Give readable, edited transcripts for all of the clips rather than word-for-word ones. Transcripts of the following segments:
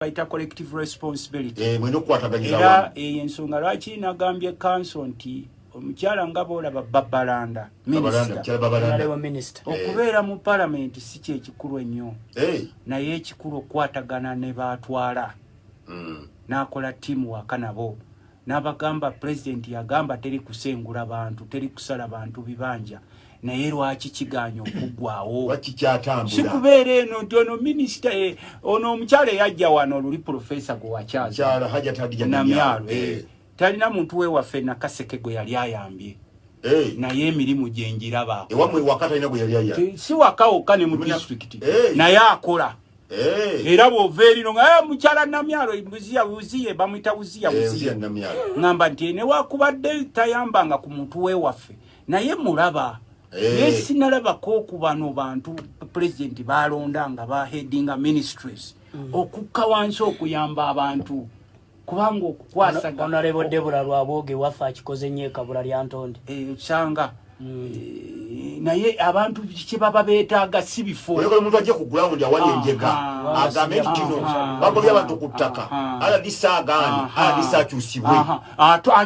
Bayita collective responsibility. Mwena okukwataganyiza Era wamu. Eyo ensonga lwaki nagambye council nti omukyala nga boolaba Babalanda, Babalanda, minisita, mukyala Babalanda. Honorable Minister. Okubeera mu palamenti si kyekikulu ennyo, naye ekikulu okukwatagana ne baatwala, n'akola ttiimu waka nabo n'abagamba, pulezidenti yagamba teri kusengula bantu, teri kusala bantu bibanja, naye lwaki kiganya okuggwawo? Lwaki kyatambula? Si kubeera eno nti ono minisita, ono omukyala eyajja wano oluli, profesa gwe wakyaza, Mukyala Hajat Hadija. Namyalo. Talina muntu wewaffe Nakaseke gwe yali ayambye, naye emirimu gye njiraba. Ewammwe waka talina gwe yali aya? Si waka wokka, ne mu disitulikiti, naye akola. Era bw'ova erino nga "Eh, mukyala Namyalo, Buziya, Buziye bamuyita Buziya." Buziya. Buziya. Namyalo. Ŋŋamba nti newakubadde tayambanga ku muntu wewaffe, naye mulaba. Naye sinalabako ku bano bantu pulezidenti balonda nga baheadinga ministries okukka wansi okuyamba abantu, kubanga okukwasaga Honorable Debora Rwabwoge waffe akikoze nnyo ekabula lya Ntonde. Osanga naye abantu kye baba beetaaga si bifo. Oyagala omuntu ajje ku ground awali enjega, agambe nti kino bagobye abantu ku ttaka, RDC agaane, RDC akyusibwe.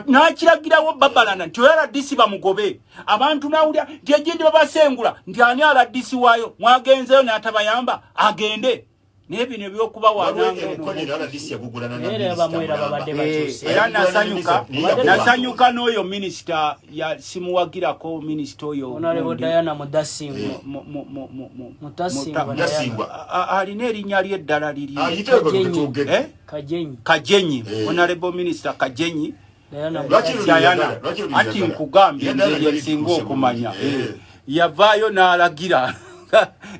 N'akiragirawo Babalanda nti oyo RDC bamugobe. Abantu nawulira nti egindi babasengula, nti ani RDC waayo mwagenzeyo n'atabayamba, agende. Naye bino ebyokubawaana Waliwo emukonero RDC yagugulana na Naye era minisita bamwera mulamba. babadde bakyuse. Era nasanyuka, Naye nasanyuka n'oyo minisita ya simuwagirako, minisita oyo Honorable gundi. Diana Mudasingwa. Mutasingwa. Mutasingwa. Alina erinnya lye eddala liri Ayite gwe Kajenyi. twogedde. Eh? Kajenyi. Kajenyi. Eh. Honorable Minister Kajenyi. Diana. Lwaki Mudasingwa. Diana. Luyagala? Lwaki Ati luyagala? nkugambye, Yagala nze yali nsinga tuuse okumanya. bulungi. Yavaayo n'alagira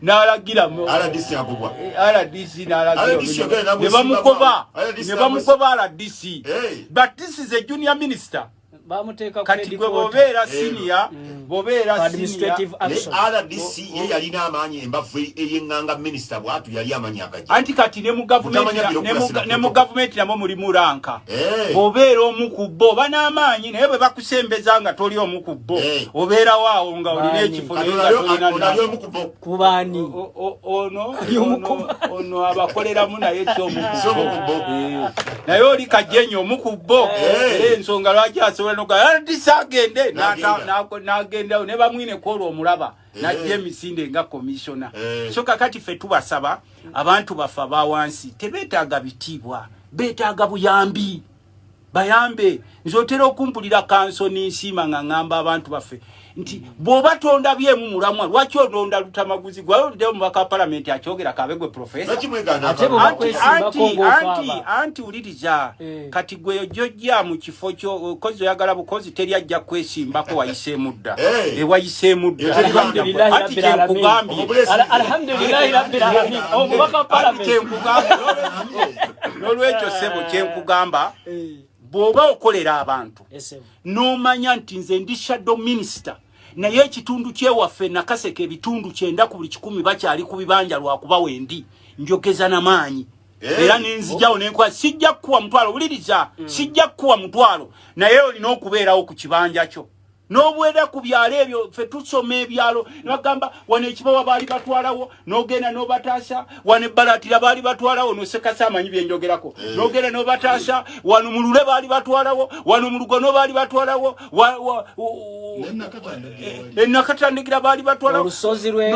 RDC agobwa. RDC n'alagira RDC yogera ne bamugoba, RDC ne bamugoba RDC. But this is a junior minister. Bamuteeka ku Kati gwe headquarter. bw'obeera senior, bw'obeera senior Administrative Ne action. RDC ye yalina amaanyi embavu eyeŋŋanga minisita bwatu yali amaanyi agajja. Anti kati ne mu gavumenti Butamanya bureaucracy na ne mu protocol. gavumenti namwo mulimu rank. Bw'obeera omu ku bo oba n'amaanyi, naye bwe bakusembeza nga toli omu ku bo, obeerawo awo nga olina Baani? ekifo, Kati naye nga tolina ono ali nna. omu ku bo. Kubaani? Ono Ali omu ku ono abakoleramu, naye si omu ku Si omu bo. ku bo. Naye oli Kajenyi omu ku bo. Era ensonga lwaki asobola noga RDC agende. N'agenda. N'agendawo ne bamwine kwolwo omulaba najja emisinde nga komishona. So kakati ffe tubasaba, abantu baffe aba wansi tebeetaaga bitiibwa, beetaaga buyambi, bayambe. Nze otera okumpulira kansoni nsiima nga ŋŋamba abantu baffe nti bw'oba tondabyemu mulamwa, lwaki olonda Lutamaguzi? Gwe omubaka wa palamenti akyogera kabe gwe profesa. Lwaki mwegaana Ate akalulu? bwe Anti bakwesimbako anti ng'okaaba. Anti wuliriza. Kati gwe ojjojja mu kifo kyo kozi oyagala bukozi, teri ajja kwesimbako, wayiseemu dda. Wayiseemu dda. Teri banda. Alhamdulillahi Anti rabbil alamin. kyenkugambye Omubulesi. Alhamdulillahi rabbil alamin. Omubaka wa Anti parliament. kyenkugamba, n'olwekyo ssebo, kyenkugamba, bw'oba okolera abantu Yes, n'omanya nti nze ndi shadow minister, naye ekitundu kyewaffe Nakaseke ebitundu 90 ku buli 100 bakyali ku bibanja, lwakuba wendi njogeza namaanyi. Era nenzijjawo nenkuba, sijja kukuwa mutwalo, wuliriza, sijja kukuwa mutwalo, naye olina okubeerawo ku kibanja kyo n'obwera ku byalo ebyo. Ffe tusoma ebyalo nebagamba wano ekibawa baali batwalawo, n'ogenda n'obataasa. Wano ebbalatira baali batwalawo, nosekasa amanyi byenjogerako, n'ogenda n'obataasa. Wano mu Lule baali batwalawo, wano mu Lugono baali batwalawo, enakatandikira baali batwalawo. Olusozi lwe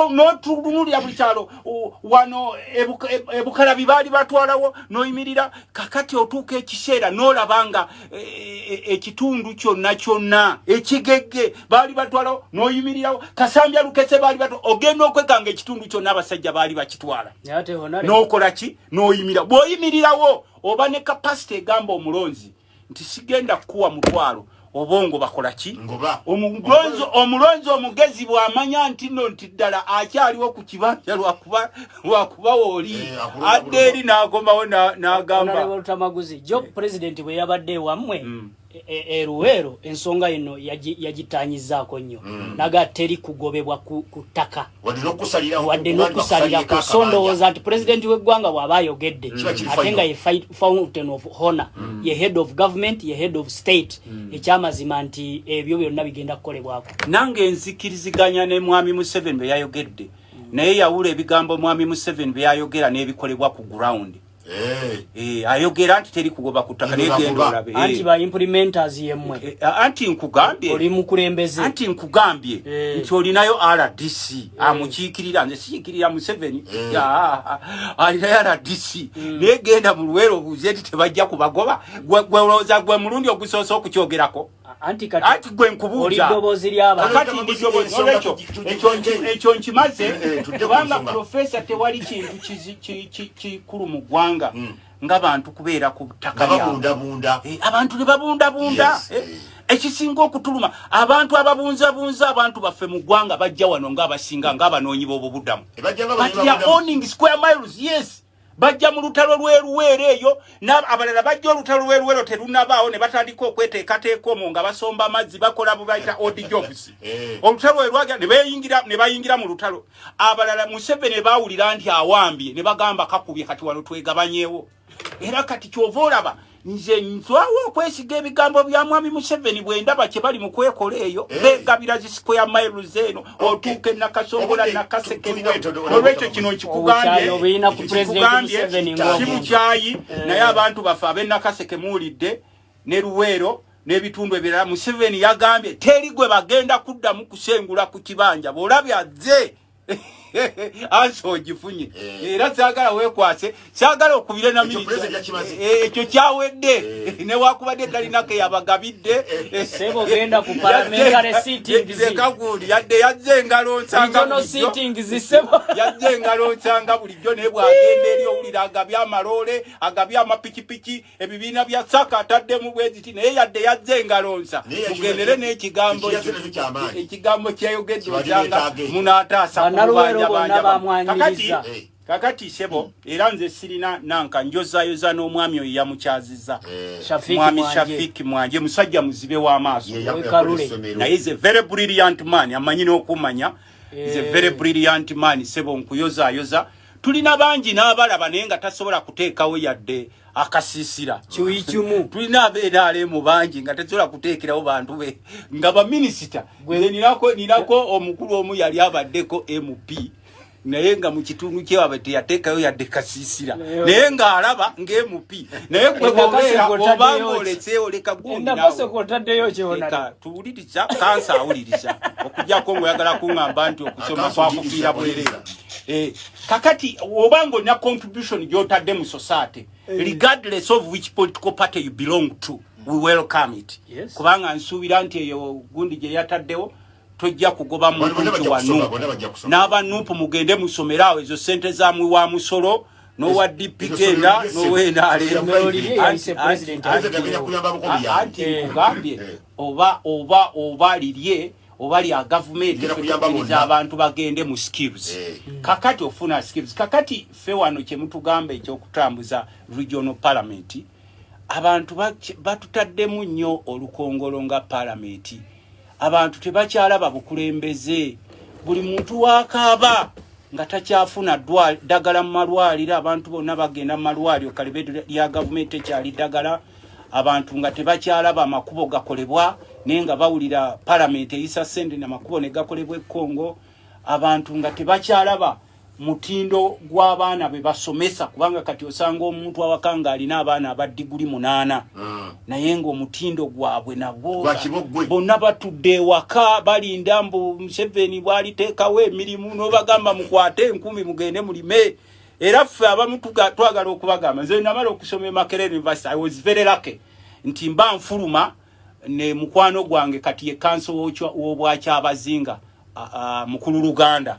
N'otunulira buli kyalo, wano ebukalabi baali batwalawo, n'oyimirira. Kakati otuuka ekiseera n'olaba nga ekitundu kyonna kyonna ekigegge baali batwalawo, n'oyimirirawo. Kasambya Lukese baali batwala, ogenda okwekanga ekitundu kyonna abasajja baali bakitwala. Naye ate Honorable, N'okola ki? N'oyimira. Bw'oyimirirawo oba ne capacity egamba omulonzi nti sigenda kukuwa mutwalo, obongo bakola ki? Ngoba. Omulonzi omugezi bw'amanya nti nno nti ddala akyaliwo ku kibanja lwakuba wooli, akulonda. Adda eri n'akomawo n'agamba. Honorable Lutamaguzi, jo president bwe yabadde ewammwe e Luweero, ensonga eno yagitanyizaako nnyo, naga teri kugobebwa ku ttaka. Wadde n'okusaliraho. Wadde n'okusalirako. So ndowooza nti pulezidenti w'eggwanga bw'aba ayogedde, Kiba kiri ate nga final. ye fountain of honor, ye head of government, ye head of state, ekyamazima nti ebyo byonna bigenda kukolebwako. Nange nzikiriziganya ne mwami Museveni bwe yayogedde. Naye yawula ebigambo mwami Museveni byayogera n'ebikolebwa ku ground. Ayogera nti teri kugoba ku ttaka, naye genda olabe. Anti ba implementers yemmwe. Anti nkugambye, oli mukulembeze. Anti nkugambye nti olinayo RDC amukiikirira. Nze sikiikirira Museveni, alinayo RDC. Naye genda mu Luweero obuuze nti tebajja kubagoba. Gwe olowooza gwe mulundi ogusoose okukyogerako? Anti kati Anti gwe nkubuuza. Oli ddoboozi ly'abantu. Kakati ndi ddoboozi. Olwekyo ekyo nkimaze, Tudde ku kubanga nsonga. Profesa, tewali kintu kikulu mu ggwanga nga bantu kubeera ku ttaka nga lyabwe. Babundabunda. Abantu ne babundabunda. Ekisinga okutuluma, abantu ababunzabunza abantu baffe mu ggwanga bajja wano ng'abasinga ng'abanoonyi b'obubuddamu. Bajja nga But they are owning square miles. Yes, bajja mu lutalo lw'eruweero eyo, abalala bajja olutalo lw'eruweero terunabaawo ne batandika okweteekateeka omwo nga basomba amazzi, bakola bwe bayita odd jobs. Olutalo lwe ne beeyingira, ne bayingira mu lutalo. Abalala Museveni baawulira nti awambye ne bagamba kakubye, kati wano twegabanyeewo. Era kati kyova olaba nze ntwawo okwesiga ebigambo bya mwami Museveni bwe ndaba kye bali mu kwekola eyo. Begabira zi square miles eno, otuuka e Nakasongola, Obudde Nakaseke. tulina Olwekyo kino nkikugambye. Obukyayi obulina ku President Nkikugambye, Museveni si ng'omuntu. bukyayi, naye abantu baffe ab'e Nakaseke muwulidde, ne Luweero n'ebitundu ebirala, Museveni yagambye teri gwe bagenda kuddamu kusengula ku kibanja. Bw'olabye azze ansi ogifunye. Era saagala weekwase, saagala okubire na Ekyo minisita. President yakimaze. Ekyo kyawedde, newakubadde talinako yabagabidde. Sebo, genda ku parliamentary sittings. Lekagundi yadde yazze engalo nsanga Regional bulijjo. sittings, sebo. Yazze engalo nsanga bulijjo, naye bw'agenda eri owulira agabye amaloole, agabye amapikipiki, ebibiina bya saka ataddemu bweziti, naye yadde yazze engalo nsa. Naye Mugendere n'ekigambo ekiyazze nakyo kyamaanyi. Ekigambo kyeyogedde Kibadde osanga neetaaga ekyo. munaataasa ku Bannaluweero bubanja bonna banja. bamwaniriza. Kakati, kakati sebo, era nze sirina nanka njozayoza n'omwami oyo yamukyazizza. Shafiki Mwami Mwanje. Shafiki Mwanje musajja muzibe w'amaaso. Ye yakola Wekalule. essomero. Naye is a very brilliant man, amanyi n'okumanya. Is a very brilliant man. Sebo, nkuyozayoza, tulina bangi n'abalaba naye nga tasobola kuteekawo yadde akasiisira. Kiwi kimu. Tulina abeeraalemu bangi nga tasobola kuteekerawo bantu be nga baminisita. Nze ninako omukulu omu yali abaddeko MP, naye nga mu kitundu kyewabwe teyateekayo yadde kasiisira, naye ng'alaba ng'MP. Naye gwe Nakaseko bw'obeera otaddeyo obanga ki? oleseewo, leka gundi Nakaseko naawe. otaddeyo kyona. Leka tuwuliriza, kansa awuliriza, okujjako ng'oyagala kuŋŋamba nti okusoma Kansa kwakufiira owuliriza, bwereere. owuliriza. Kakati obanga olina contribution gy'otadde mu society, regardless of which political party you belong to, we welcome it. Kubanga nsuubira nti eyo gundi gye yataddewo tojja kugoba muntu Bonna nti bajja wa kusoma, NUP. bonna bajja kusoma. N'aba NUP mugende musomere awo ezo sente zamwe wa musolo n'owa DP Ezo genda somero lye n'owenale. Essomero lirye yayise President. President agenda kuyamba buko buyambi. Anti nkugambye, oba lirye oba lya gavumenti, Ligenda ffe kuyamba tukkiriza bonna. abantu bagende mu skills. Kakati ofuna skills. Kakati ffe wano kyemutugamba ekyokutambuza regional parliament, abantu batutaddemu nnyo olukongolo nga parliament. Abantu tebakyalaba bukulembeze, buli muntu wakaaba nga takyafuna ddagala mu malwaliro. Abantu bonna bagenda mu malwaliro, kalibe lya gavumenti tekyali ddagala. Abantu nga tebakyalaba amakubo gakolebwa, naye nga bawulira palamenti eyisa sente namakubo ne gakolebwa e Congo. Abantu nga tebakyalaba mutindo gw'abaana be basomesa, kubanga kati osanga omuntu awaka ng'alina abaana aba diguli 8, naye ng'omutindo gwabwe nabwo Gwa kiboggwe. bonna batudde ewaka balinda mbu Museveni bw'aliteekawo emirimu, n'obagamba mukwate 1000 mugende mulime. Era ffe abamu twagala okubagamba, nze namala okusoma e Makerere University, I was very lucky nti mba nfuluma ne mukwano gwange kati ye kanso w'obwakyabazinga mukulu Luganda.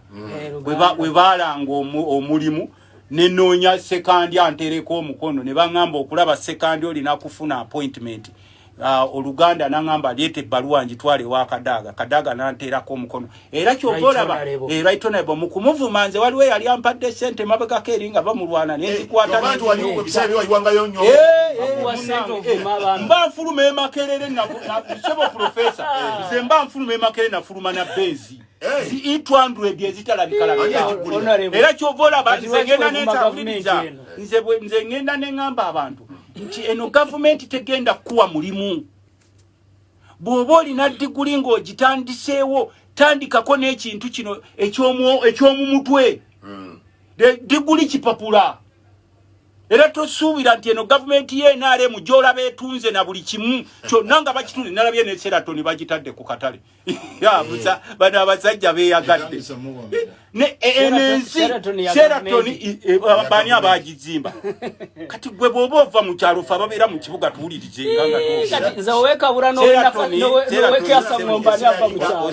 We baalanga omulimu, nenoonya Sekandi antereko omukono, ne baŋŋamba okulaba Sekandi olina kufuna appointment. Oluganda naŋŋamba leeta ebbaluwa ngitwale ewa Kadaga. Kadaga nanteerako omukono. Era kyova Right olaba honorable. Right honorable mu kumuvuma, nze waliwo eyali ampadde sente mabegako eri nga bamulwana, nenzikwata. Kyova nti wali ebiseera bye wayiwangayo nnyo. Bakuwa ssente ovuma abantu. Mba nfuluma e Makerere, sebo profesa, nze mba nfuluma e Makerere, nafuluma na Benzi zi E200 ezitalabikalabika. Honorable. Era kyova olaba Kati nze lwaki ngenda wevuma nensawuliriza. gavumenti eno? Nze ngenda neŋŋamba abantu nti eno gavumenti tegenda kuwa mulimu. Bw'oba olina diguli ng'ogitandiseewo, Tandikako n'ekintu kino eky'omu mutwe. Diguli kipapula. Era tosuubira nti eno gavumenti ye NRM gy'olaba etunze na buli kimu kyonna nga bakitunze. Nalabye ne Sheraton bagitadde ku katale. Ya, bano abasajja beeyagadde. Eno ensi Sheraton ya Sheraton gavumenti. bani abagizimba? Kati gwe bw'oba ova mu kyalo, fe ababeera mu kibuga tuwulirize nga twogera. Kati nze owekabura Sheraton- nowekasa ngomba ava mu kyalo.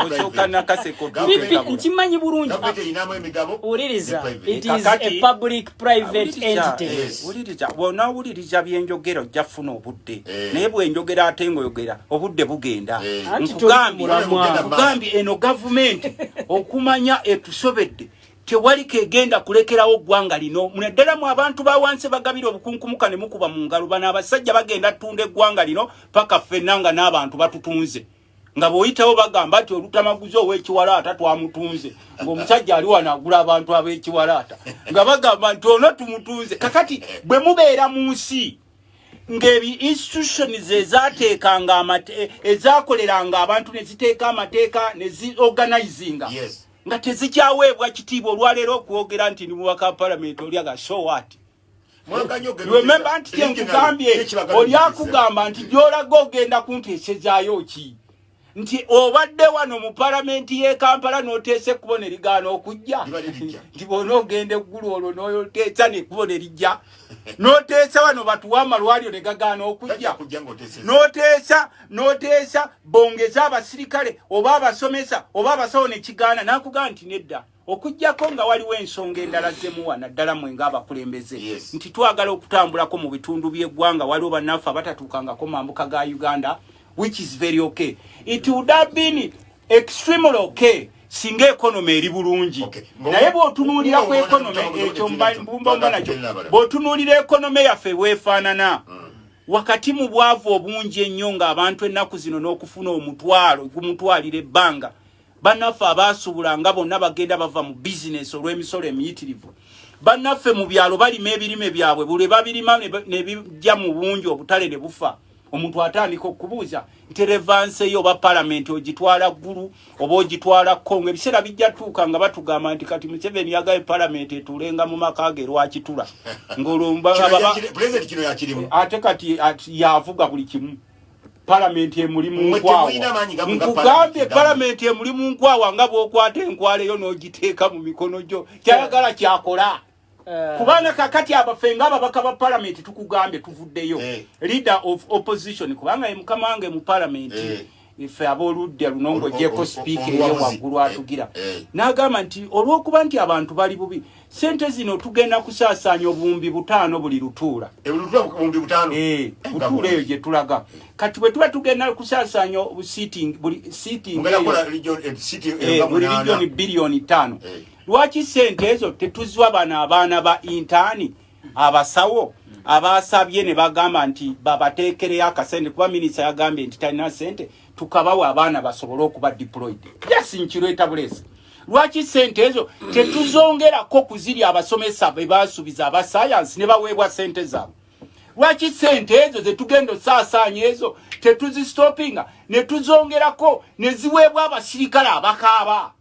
Osooka Nakaseko. Pipi, nkimanyi bulungi. Gavumenti erinamu emigabo. Wuliriza, Ne private. it is a public private entity. Yes. Wuliriza, bw'onaawuliriza byenjogera ojja kufuna obudde. Eh. Naye bwenjogera ate ngaoyogera, obudde bugenda. Eh. Anti toli mulamwa. Nkugambye eno gavumenti okumanya etusobedde, tewali kegenda kulekerawo ggwanga lino, naddala mu abantu ba wansi bagabira obukunkumuka ne mukuba mu ngalo. Bano abasajja bagenda ttunda eggwanga lino paka ffenna nga n'abantu batutunze, nga bw'oyitawo bagamba nti olutamaguzi ow'ekiwalaata twamutunze, ng'omusajja ali wano agula abantu ab'ekiwalaata, nga bagamba nti ono tumutunze. Kakati bwe mubeera mu nsi ng'ebi institutions ezateekanga ezakoleranga abantu ne ziteeka amateeka ne ziorganizinga nga tezikyaweebwa kitiibwa, olwaleero okwogera nti ndi mubaka wa palamenti olyaga, so what? Mwaganya ogenda Remember nti kyenkugambye, Kyekibaganya oli oteesa. akugamba nti gy'olaga ogenda kunteesezaayo ki, nti obadde wano mu palamenti y'e Kampala n'oteesa ekkubo ne ligaana okujja. Liba lirijja. Nti bw'ona ogenda eggulu olwo n'oteesa nekkubo ne lijja, n'oteesa wano batuwe amalwaliro ne gagaana okujja. Tajja kujja ng'oteesezza. N'oteesa bongeze abasirikale oba abasomesa oba abasawo ne kigaana, n'akugamba nti nedda, okugjako nga waliwo ensonga endala zemuwa, naddala mwe ng'abakulembeze nti twagala okutambulako mu bitundu by'eggwanga, waliwo bannaffe abatatuukangako mambuka ga Uganda, which is very okay. It would have been extremely okay singa economy eri bulungi. Naye bw'otunuulira ku economy, ekyo mbumba nakyo, bw'otunuulira economy yaffe bwefaanana wakati mu bwavu obungi ennyo, ng'abantu ennaku zino n'okufuna 1000 gumutwalira ebbanga, bannaffe abaasuubulanga bonna bagenda bava mu bizinesi olw'emisolo emiyitirivu, bannaffe mu byalo balima ebirime byabwe, buli babirima ne bijja mu bungi, obutale ne bufa. Omuntu atandika okubuuza nti relevance yo oba palamenti ogitwala Ggulu oba ogitwala Kongo. Ebiseera bijja tuuka nga batugamba nti kati Museveni yagaye palamenti etuulenga mu maka ge Lwakitula, ng'olwo President kino yakirimu. Ate kati yavuga buli kimu, palamenti emuli mu Mmwe nkwawa. temulina maanyi gavuga Nkugambye, palamenti. palamenti emuli mu nkwawa nga bw'okwata enkwala eyo n'ogiteeka mu mikono gyo, kyayagala kyakola. Kubanga kakati abaffe ng'ababaka ba palamenti tukugambye tuvuddeyo, leader of opposition, kubanga ye mukama wange mu palamenti, ife ab'oludda luno ng'ogyeko sipiika eyo oluwabuzi. waggulu atugira, n'agamba nti olw'okuba nti abantu bali bubi, sente zino tugenda kusaasaanya 5000 buli lutuula. Ebulutula 5000. Eh, butuula eyo gye tulaga. Kati bwe tuba tugenda kusaasaanya sitting, buli sitting Mugenda eyo, kukola region, city buli 8. region 5 billion. Lwaki sente ezo tetuziwa bano abaana ba intern, abasawo abasabye ne bagamba nti babateekereyo akasente, kuba minisita yagambye nti talina sente, tukabawe abaana basobole okuba deployed? Yes, nkireeta buleesi. Lwaki sente ezo tetuzongerako kuziri abasomesa be basuubiza aba science ne baweebwa sente zaabwe? Lwaki sente ezo zetugenda osaasaanya ezo tetuzistopinga ne tuzongerako ne ziweebwa abasirikale abakaaba,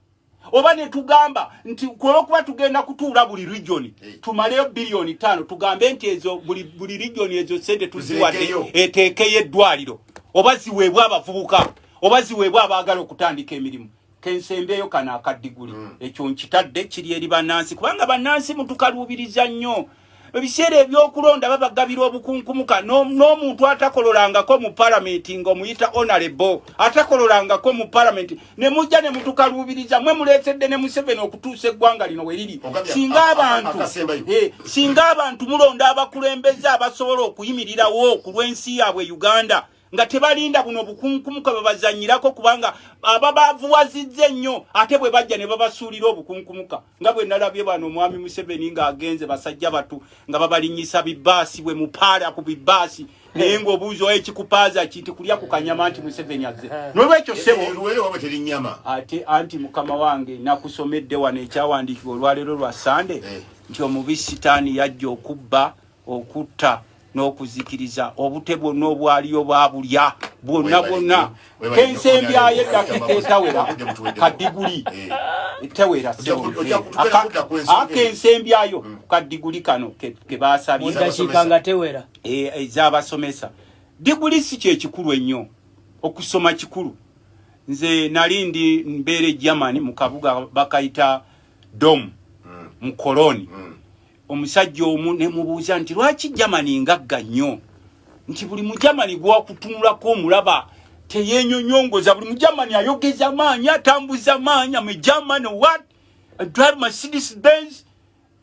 oba ne tugamba nti olwokuba tugenda kutuula buli region tumaleyo 5 billion, tugambe nti ezo buli region ezo sente tuziwadde Tuzirekeyo. eteekeyo eddwaliro, oba ziweebwe abavubuka, oba ziweebwe abaagala okutandika emirimu? Kensembeeyo kano akaddiguli. Ekyo nkitadde kiri eri bannansi, kubanga bannansi mutukaluubiriza nnyo. Ebiseera ebyokulonda babagabira obukunkumuka n'omuntu atakololangako mu palamenti ng'omuyita honorable, atakololangako mu palamenti, ne mujja ne mutukaluubiriza. Mwe muleetedde ne Museveni okutuusa eggwanga lino we liri. Ogambye Singa abantu akasembayo. Singa abantu mulonda abakulembeze abasobola okuyimirirawo ku lw'ensi yaabwe Uganda, nga tebalinda buno obukunkumuka bwebazanyirako, kubanga ababavuwazizza ennyo ate bwe bajja ne babasuulira obukunkumuka, nga bwe nalabye bano omwami Museveni ng'agenze, basajja batu nga babalinyisa bibaasi, bwe mupaala ku bibaasi, naye ng'obuuza oyo ekikupaaza ki, nti kulya ku kanyama nti Museveni azze. N'olwekyo ssebo, Luwere wabwe teri nyama. Ate anti mukama wange nakusomedde wano ekyawandiikibwa olwaleero lwa Sande nti omubi Sitaani yajja okubba, okutta N'okuzikiriza obute bwonna obwaliyo bwabulya bwonna bwonna. Kensembyayo eddakiika etawera kadiguli eh. Etawera akensembyayo mm. Kadiguli kano kebasabye eh, ezabasomesa diguli si kyekikulu ennyo, okusoma kikulu. Nze nali ndi mbeera e Germany mu kabuga bakayita Dom mm. mu Cologne mm. Omusajja omu ne mubuuza nti lwaki Germany ngagga nnyo, nti buli Mugermany gwakutunulako omulaba teyenyonyongoza, buli Mugermany ayogeza maanyi, atambuza maanyi, am German, what, I drive Mercedes Benz.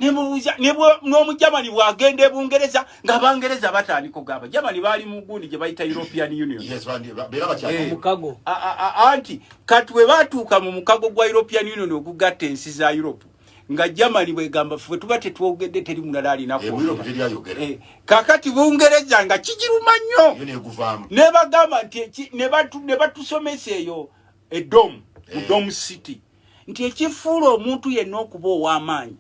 Nemubuuza n'Omujamani bw'agenda e Bungereza ng'Abangereza batandika okugamba Germany baali mu gundi gye bayita European Union. Eh. Omukago. Anti kati bwe batuuka mu mukago gwa European Union ogugatta ensi za Europe, nga Germany bwegamba ffe tuba tetwogedde teri mulala alina eh, eh, kakati Bungereza nga kigiruma nnyo nebagamba nti ne batusomesa eyo edom mu Dom City nti ekifuula omuntu yenna okuba ow'amaanyi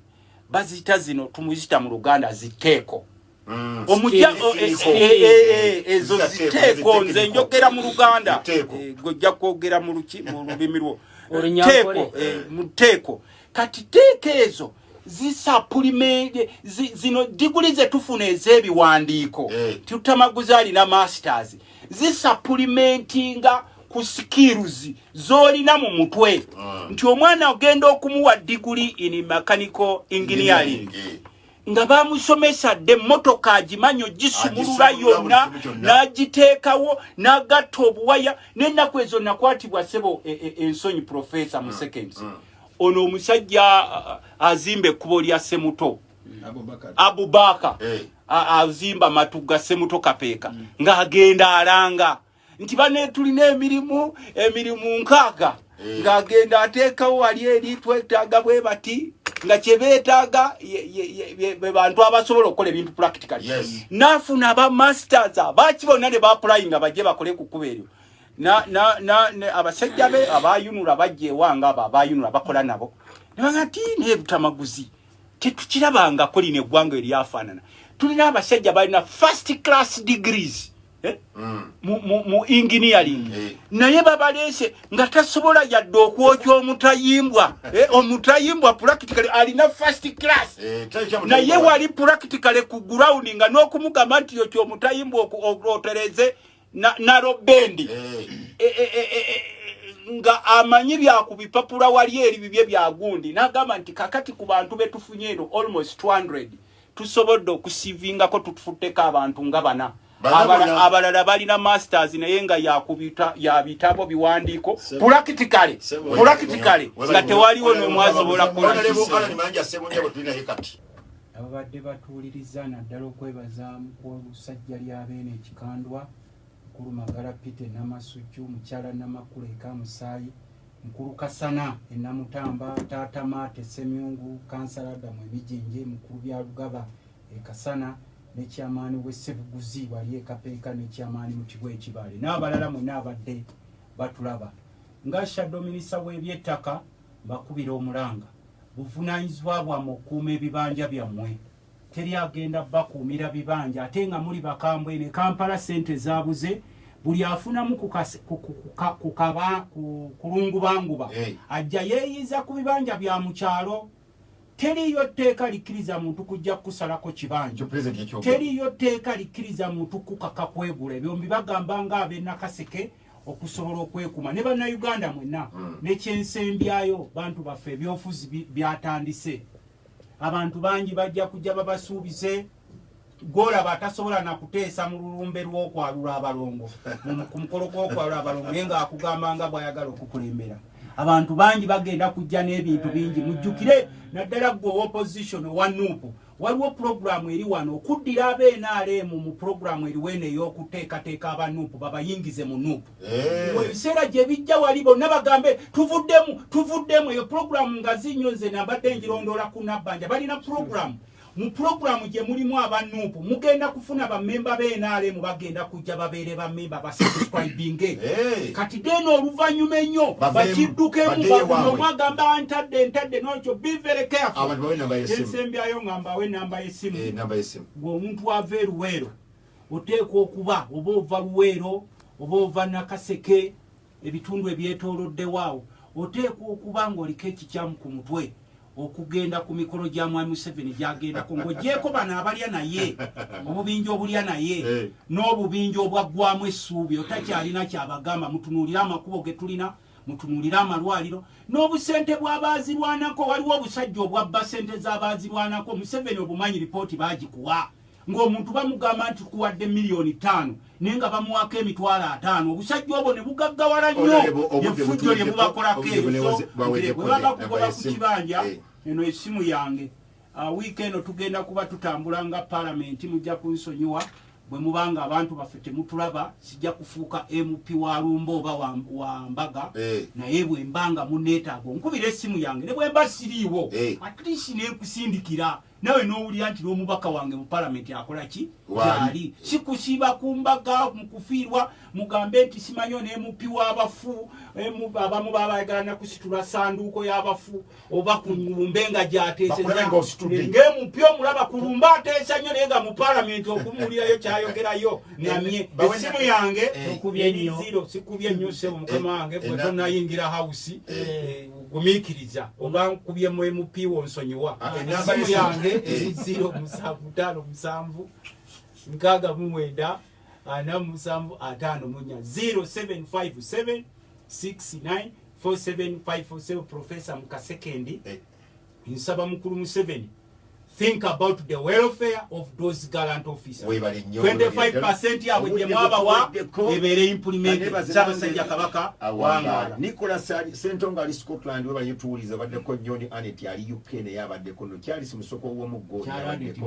baziyita zino tumuzita mu Luganda ziteeko mm. Omuja e, e, e, ezo ziteeko nze njogera mu Luganda, gojja kwogera mu lulimi lwo teeko mu teeko. Kati teeko ezo zisupplement zino diguli zetufuna ez'ebiwandiiko tutamaguzi alina masters zisupplementinga ku skills z'olina mu mutwe mm. Nti omwana ogenda okumuwa diguli in mechanical engineering nga bamusomesa dde emmotoka agimanyi ogisumulula yonna n'agiteekawo n'agatta obuwaya. N'ennaku ezo nakwatibwa sebo e, e, ensonyi profesa mu seconds ono omusajja azimba ekkubo lya Semuto Abubaka eh. Azimba Matugga Semuto Kapeeka ng'agenda alanga nti bane tulina emirimu 60 eh. Ng'agenda ateekawo wali eri twetaaga bwe bati nga kyebeetaaga be bantu abasobola okukola ebintu practically. Naafuna aba masters abaki bonna ne baapplyinga bajje bakole ku kkuba eryo. Abasajja be abayunula bajja ewange abo abayunula bakola nabo ne baga nti naye Lutamaguzi tetukirabangako lino eggwanga eryafaanana, tulina abasajja balina first class degrees eh? Mu engineering eh. Naye babaleese nga tasobola yadde okwokya omutayimbwa eh, omutayimbwa practically alina first class eh, naye wali practically ku ground nga n'okumugamba nti yokya omutayimbwa otereze nalobendi eh. eh, nga amanyi byakubipapula wali eri bibye byagundi nagamba nti kakati ku bantu betufunye eno almost 200 tusobodde okusivingako tufutteko abantu nga bana. Abalala balina masters naye nga yakubita yabitabo biwandiiko practically nga tewaliwo n'omu asobola kukola. Ababadde batuwuliriza naddala okwebaza mukwolusajja lyabeene ekikandwa mukulu Magala Peter Namasujju, mukyala Namakula eka Musaayi, mukulu Kasana Enamutamba, taata Maate Semyungu, kansala Adamu Emijinje, mukulu Byalugaba Ekasana ne kyamaani w'Essebuguzi wali Ekapeeka ne kyamaani Mutibwa Ekibaale n'abalala mwenna abadde batulaba. Nga shadow minister w'ebyettaka mbakubira omulanga, buvunaanyizibwa bwammwe okukuuma ebibanja byammwe. Teri agenda bakuumira bibanja ate nga muli bakambwe. Ne Kampala sente zabuze, buli afunamu kulungubanguba ajja yeeyiza ku bibanja bya mu kyalo. Teriiyo tteeka likkiriza muntu kujja kukusalako kibanja, teriiyo tteeka likkiriza muntu kukaka kwegula. Ebyombi bagamba nga ab'e Nakaseke okusobola okwekuma ne Bannayuganda mwenna. Nekyensembyayo, bantu baffe, ebyofuzi byatandise. Abantu bangi bajja kujja babasuubize. Gwolaba atasobola nakuteesa mu lulumbe lw'okwalula abalongo, ku mukolo gw'okwalula abalongo, naye ng'akugamba nga bw'ayagala okukulembera. Abantu bangi bagenda kujja n'ebintu bingi. Mujjukire naddala gwe owa opposition owa NUP, waliwo puroguramu eri wano okuddira ab'NRM mu puroguramu eriwo eno ey'okuteekateeka aba NUP babayingize mu NUP. Eh. Ebiseera gye bijja wali bonna bagambe tuvuddemu tuvuddemu. Eyo puroguramu nga zinyo nze nambadde ngirondoola ku Nabbanja. Balina puroguramu, mu puroguramu gye mulimu aba NUP mugenda kufuna bammemba b'NRM bagenda kujja babeere bammemba basubscribinge. Hey. Kati then oluvannyuma ennyo Baveemu, bakiddukemu baddeyo ewaabwe. omwagamba ntadde ntadde nolwekyo be very careful. Abantu bawe namba y'essimu. Ensembyayo nga mbawe enamba y'essimu. Eh, namba y'essimu. Gwe omuntu ava eruweero. Oteekwa okuba oba ova Luweero oba ova Nakaseke, ebitundu ebyetooloddewo, oteekwa okuba ng'oliko ekikyamu ku mutwe okugenda ku mikolo gya Mwami Museveni gyagendako, ng'ogyeko bano abalya naye, obubinja obulya naye n'obubinja obwaggwamu essuubi, otakyalina kyabagamba. Mutunuulire amakubo ge tulina, mutunuulire amalwaliro n'obusente bw'abaazirwanako. Waliwo obusajja obwabba sente z'abaazirwanako. Museveni, obumanyi, ripooti baagikuwa ng'omuntu bamugamba nti kuwadde 5 miliyoni, naye nga bamuwako 50,000. Obusajja obwo ne bugaggawala nnyo, efujjo lye bubakolako eyo. Bwe baba kugoba ku kibanja, eno essimu yange. Wiiki eno tugenda kuba tutambula nga palamenti, mujja kunsonyiwa bwe mubanga abantu baffe temutulaba. Sijja kufuuka MP wa lumba oba wa mbaga, naye bwe mbanga muneetaaga, onkubira essimu yange, ne bwe mba siriiwo, at least nenkusindikira nawe n'owulira nti n'omubaka wange mu palamenti akola ki, gyali. Sikusiiba ku mbaga mu kufiirwa, mugambe nti simanyi ne MP w'abafu. Abamu babayagala nakusitula sanduuko y'abafu oba ku lumbe nga gyateeseza ng'e MP omulaba ku lumbe ateesa nnyo, naye nga mu palamenti okumuwulirayo kyayogerayo ngamye. Essimu yange zero. Sikubye nnyo, ssebo, mukama wange, gwe tonayingira house, gumiikiriza oba nkubye mu MP wo, nsonyiwa. Essimu yange eri 0757 69 47 54, 0757 69 4754. Professor Mukasekendi, nsaba mukulu Museveni, think about the welfare of those gallant officers. 25% yabwe gye mwabawa ebeere implemented. Ssaabasajja Kabaka wangaala. Nicolas Sentongo ali Scotland, webale tuwuliza, abaddeko nnyo. Ni Anet ali UK, naye abaddeko. No Charles Musoko w'omuggo. Mukyala Anet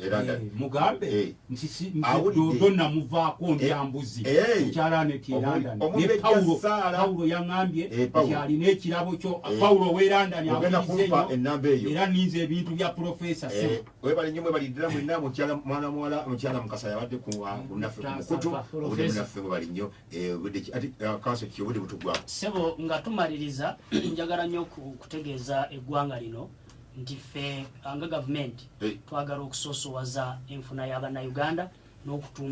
era mugambe nti dodo namuvaako ndyambuzi. Mukyala Anet e London ne Paulo, Paulo yaŋŋambye nti alina ekirabo kyo. Paulo ow'e London awulirize era ninze ebintu bya profesa. Webale nnyo, mwebali ddala mwenna. Mukyala mwana muwala, mukyala Mukasa yabadde ku naffe ku mukutu obudde munaffe. Mwebali nnyo. Ati kanso ki, obudde butugwako. Ssebo, nga tumaliriza, njagala nnyo kutegeeza eggwanga lino nti ffe nga gavumenti twagala okusoosowaza enfuna y'abannayuganda n'okutumbula